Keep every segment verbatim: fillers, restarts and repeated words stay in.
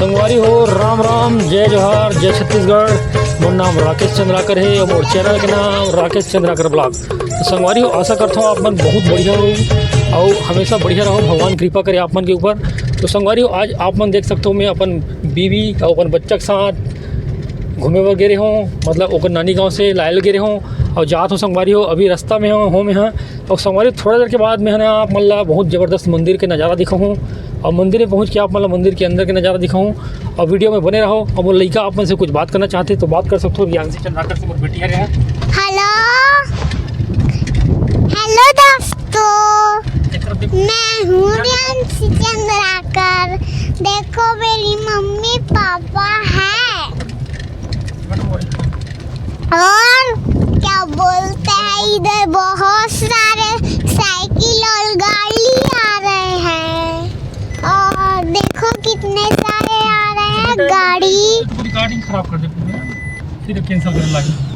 संगवारी हो, राम राम, जय जोहार, जय छत्तीसगढ़। मोर नाम राकेश चंद्राकर हे और मोर चैनल के नाम राकेश चंद्राकर ब्लॉग। तो संगवारी हो, आशा करता हूँ आप मन बहुत बढ़िया हो और हमेशा बढ़िया रहो, भगवान कृपा करे आप मन के ऊपर। तो संगवारी हो, आज आप मन देख सकते हो, मैं अपन बीवी और अपन बच्चा के साथ घूमे बर गे रहे हूँ, मतलब ओकर नानी गाँव से लायल गे रहे हूँ और जात हूँ संगवारी हो। अभी रास्ता में हूँ, हूँ मैं हाँ। और संगवारी हो, थोड़ा देर के बाद मैं है ना आप मन ला बहुत जबरदस्त मंदिर के नज़ारा दिखाऊँ और मंदिर में पहुँच के आप मन ला मंदिर के अंदर के नज़ारा दिखाऊँ। और वीडियो में बने रहो। और वो लइका आप मन से कुछ बात करना चाहते तो बात कर सकते हो। रियांशी चंद्राकर से मोर बेटी है। हेलो, हेलो दोस्तों, मैं हूँ रियांशी चंद्राकर। देखो, मेरी मम्मी पापा है। और क्या बोलते हैं, इधर बहुत सारे साइकिल और गाड़ी आ रहे हैं। और देखो, कितने सारे आ रहे हैं गाड़ी। रिकॉर्डिंग खराब कर दे पूरी, फिर कैंसिल करने लगे।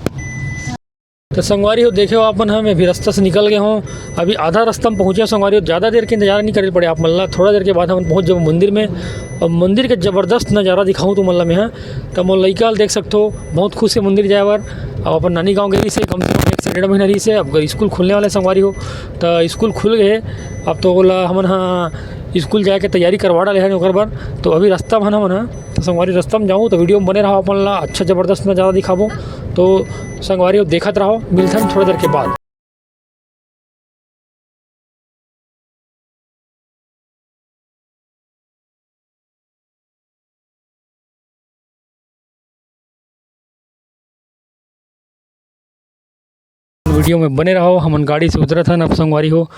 तो संगवारी हो, देखे हो आप मन, हम अभी रास्ता से निकल गए हों। अभी आधा रास्ता में पहुँचे हों संगवारी हो, ज़्यादा देर के इंतजार नहीं करे पड़े आप मन ला। थोड़ा देर के बाद हम पहुँच जाबो मंदिर में और मंदिर के ज़बरदस्त नज़ारा दिखाऊँ तुमन ला मैं। हाँ, तो मोर लइका ल देख सकथो, बहुत खुश हे मंदिर जाए बर। अब अपन नानी गाँव गई से कम से कम एक से डेढ़ महीना रही से। अब स्कूल खुलने वाले संगवारी हो, तो स्कूल खुल गए। अब तो ओला हमन हा स्कूल जाए के तैयारी करवा डाले हन ओकर बर। तो अभी रास्ता में हमन हा, तो संगवारी रास्ता में जाऊँ तो वीडियो में बने रहो, अपन ला अच्छा ज़बरदस्त नज़ारा दिखाबो। तो संगवारी हो, देखत रहो, मिलथन थोड़ा देर के बाद। वीडियो में बने रहो, हमन गाड़ी से उतरत हन। अब संगवारी हो,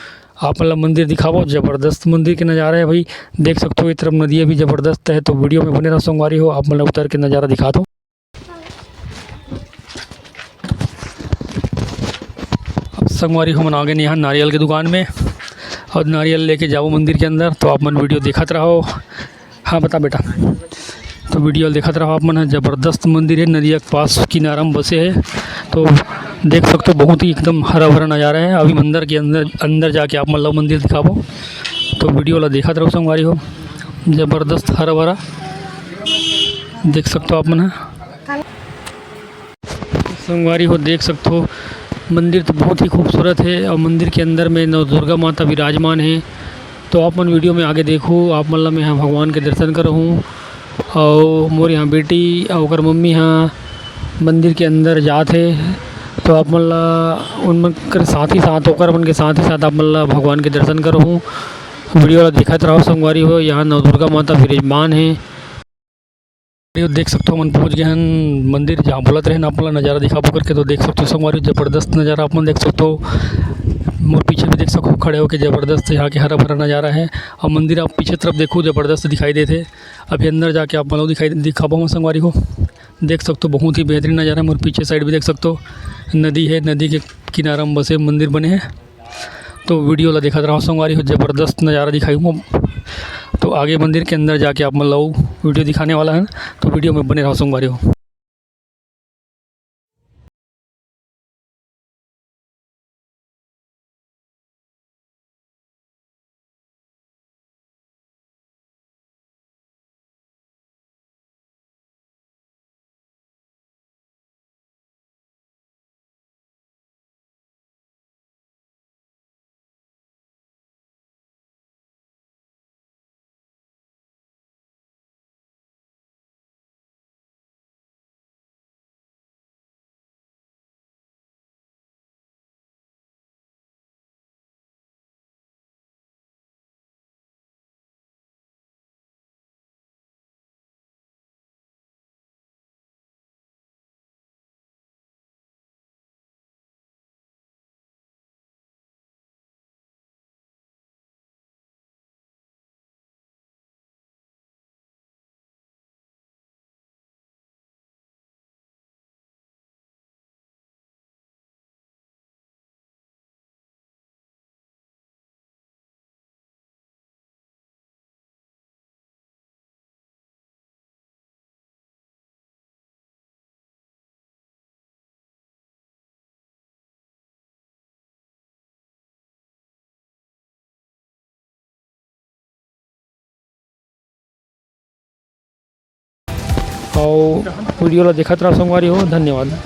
आप मन ला मंदिर दिखाबो, जबरदस्त मंदिर के नज़ारा है भाई। देख सकते हो, ये तरफ नदिया भी जबरदस्त है, तो वीडियो में बने रहो संगवारी हो, आप मन ला उतर के नज़ारा दिखा दो। अब संगवारी हो, हमन आ गए यहाँ नारियल के दुकान में और नारियल लेके जाबो मंदिर के अंदर, तो आप मन वीडियो देखत रहो। हाँ, बता बेटा। तो वीडियो देखत रहो आप मन ह, जबरदस्त मंदिर है, नदिया के पास किनारा में बसे है। तो देख सकते हो, बहुत ही एकदम हरा भरा नज़ारा है। अभी मंदिर के अंदर, अंदर जाके आप मन ला मंदिर दिखाबो, तो वीडियो ला देखत रहो संगवारी हो। जबरदस्त हरा भरा देख सकते हो आप मन ह। संगवारी हो, देख सकते हो, मंदिर तो बहुत ही खूबसूरत है और मंदिर के अंदर में नव दुर्गा माता विराजमान है। तो आप मन वीडियो में आगे देखो, आप मन ला मैं यहाँ भगवान के दर्शन करहूँ। और मोर यहाँ बेटी और ओकर मम्मी यहाँ मंदिर के अंदर जात है, तो आप मन ला उन मन कर साथ ही साथ, ओकर मन के साथ ही साथ आप मन ला भगवान के दर्शन करहूँ। वीडियो ला देखत रहो संगवारी हो। यहाँ नव दुर्गा माता विराजमान है। ये देख सकते हो, मन पहुंच गए हैं मंदिर, जहाँ बोलत रहे ना आप मन ला नज़ारा दिखाबो करके। तो देख सकते हो संगवारी, जबरदस्त नज़ारा आप मन देख सकते हो। मोर पीछे भी देख सकते हो, खड़े होके जबरदस्त यहाँ के हरा भरा नज़ारा है। और मंदिर आप पीछे तरफ देखो, जबरदस्त दिखाई देते। अभी अंदर जाके आप मन ला दिखाई दिखाबो हम संगवारी हो। देख सकते हो, बहुत ही बेहतरीन नज़ारा है। मोर पीछे साइड भी देख सकते हो, नदी है, नदी के किनारा में बसे मंदिर बने हैं। तो वीडियो ला देखत रहो संगवारी हो, जबरदस्त नज़ारा दिखाई हूँ। तो आगे मंदिर के अंदर जाके आप मन ला वीडियो दिखाने वाला है, तो वीडियो में बने रहो संगवारी हो। अउ वीडियो ला देखत रहो संगवारी हो। धन्यवाद।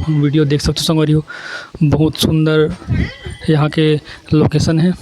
वीडियो देख सकते हो संगवारी हो, बहुत सुंदर यहाँ के लोकेशन है।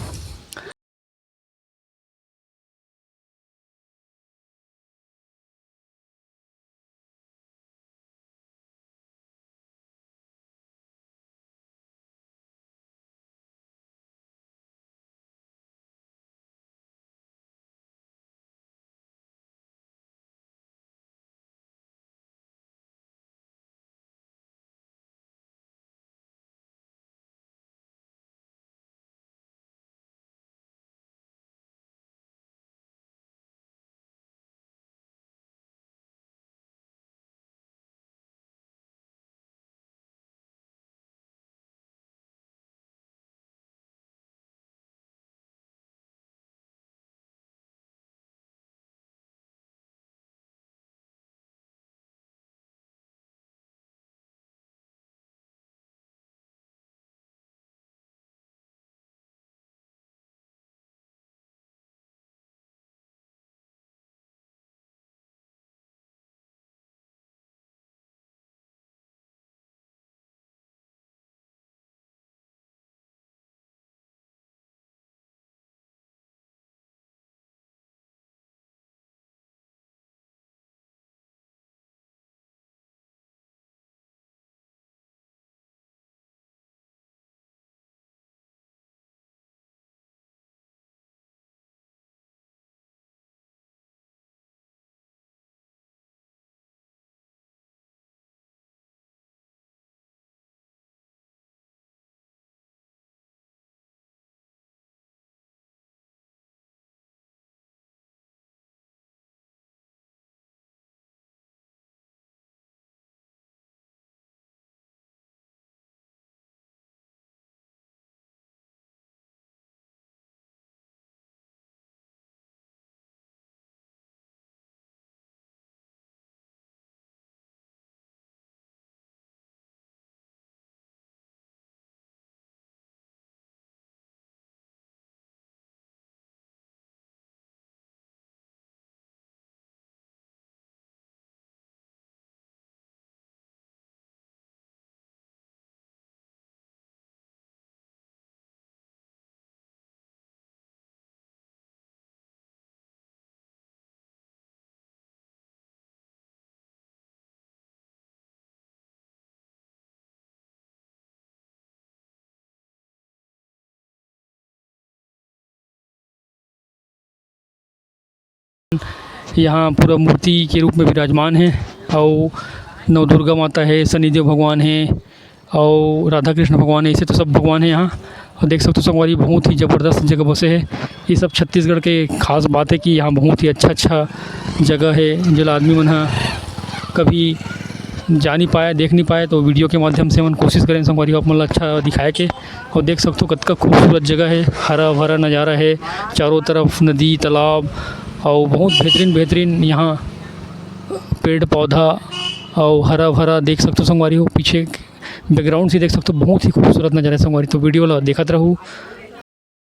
यहाँ पूरा मूर्ति के रूप में विराजमान हे, अउ नवदुर्गा माता हे, शनिदेव भगवान हे, अउ राधा कृष्ण भगवान हे, ऐसे तो सब भगवान हे यहाँ। अउ देख सकथो संगवारी, बहुत ही जबरदस्त जगह बसे हे। ये सब छत्तीसगढ़ के खास बात हे कि यहाँ बहुत ही अच्छा-अच्छा जगह हे, जेला आदमी मन ह कभी जा नहीं पाए, देख नहीं पाए, तो video के माध्यम से हमन कोशिश करेन संगवारी हो आप मन ल अच्छा दिखाए के। अउ देख सकथो कतका खूबसूरत जगह हे, हरा-भरा नजारा हे, चारों तरफ नदी, तालाब अउ बहुत बेहतरीन-बेहतरीन यहाँ पेड़-पौधा अउ हरा-भरा देख सकथो संगवारी हो। पीछे background से देख सकथो, बहुत ही खूबसूरत नजारा हे संगवारी। तो video ला देखत रहू,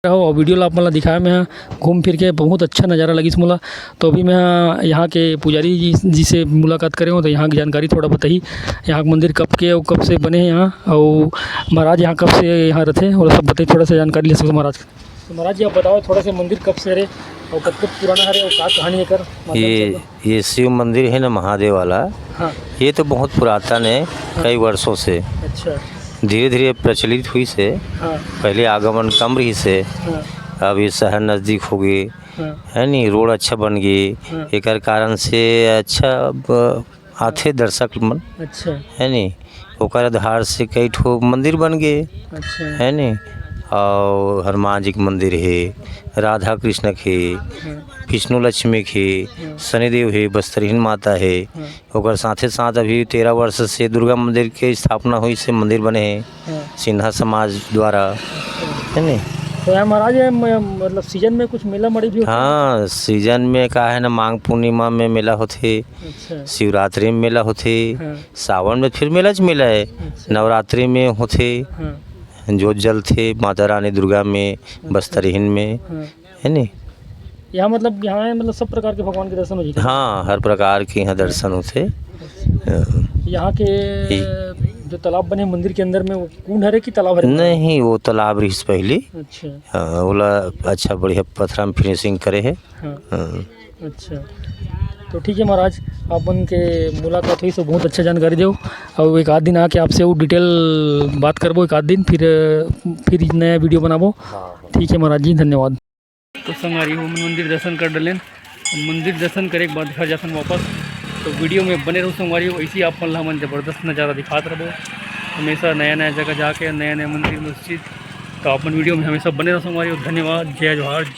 रहू अउ video ला आप मन ला दिखाया मैं ह घूम फिर के, बहुत अच्छा नजारा लगिस मोला। तो अभी मैं ह यहाँ के पुजारी जी, जी से मुलाकात करे हूँ, तो यहाँ की जानकारी थोड़ा बताही, यहाँ के मंदिर कब के अउ कब से बने हे यहाँ, अउ महाराज यहाँ कब से यहाँ रहते, वो सब बताही, थोड़ा सा जानकारी ले सकते महाराज। तो महाराज जी, आप बताओ थोड़ा सा, मंदिर कब से हरे अउ कब, कब पुराना हरे अउ का कहानी एकर, मतलब ये, सब? ये शिव मंदिर है ना महादेव वाला, हाँ। ये तो बहुत पुरातन है, हाँ। कई वर्षों से। अच्छा। धीरे-धीरे प्रचलित हुई से, हाँ। पहले आगमन कम रही से, हाँ। अब ये शहर नजदीक हो गए, हाँ। है नी, रोड अच्छा बन गए, हाँ। एकर कारण से अच्छा अब आथे दर्शक मन, अच्छा। है नी, ओकर आधार से कई ठो मंदिर बन गए, अच्छा। है नी, और हनुमान जी के मंदिर हे, राधा कृष्ण के, हाँ। विष्णु लक्ष्मी के, हाँ। शनिदेव हे, बस्तरहीन माता हे, हाँ। ओकर साथे साथ अभी तेरह वर्ष से दुर्गा मंदिर के स्थापना हुई से मंदिर बने हे, हाँ। सिन्हा समाज द्वारा, अच्छा। है नी? तो यहाँ महाराज, ये म-, मतलब season में कुछ मेला मड़ी भी होता है? हाँ, season में का है ना, माघ पूर्णिमा में मेला होथे, अच्छा। शिवरात्रि में मेला होथे, हाँ। सावन में फिर मेला च मेला है, अच्छा। नवरात्रि में होथे, हाँ। जोत जलथे माता रानी दुर्गा में, अच्छा। बस्तरहीन में, हाँ। है नी? यहाँ मतलब, यहाँ मतलब सब प्रकार के भगवान के दर्शन हो जाते हैं? हाँ, हर प्रकार के यहाँ दर्शन होथे। अच्छा। हाँ। यहाँ के ये जो तालाब बने मंदिर के अंदर में, वो कुंड हरे कि तालाब हरे? नहीं, वो तालाब रहिस पहली। अच्छा। हाँ, ओला अच्छा बढ़िया पथरा में finishing करे हे। हाँ। हाँ। अच्छा, तो ठीक है महाराज, आप मन के मुलाकात हुई, सो बहुत अच्छा जानकारी देव। और एक आध दिन आके आपसे वो detail बात करबो, एक आध दिन फिर, फिर नया video बनाबो। हाँ, हाँ। ठीक है महाराज जी, धन्यवाद। तो संगवारी हो, हमन मंदिर दर्शन कर डलेन। मंदिर दर्शन करे के बाद घर जाथन वापस। तो video में बने रहो संगवारी हो, ऐसी आप मन ला हमन जबरदस्त नज़ारा दिखात रहबो। हमेशा नया नया जगह जाके, नया नया मंदिर मस्जिद, तो आप मन video में हमेशा बने रहो संगवारी हो। धन्यवाद, जय जोहार।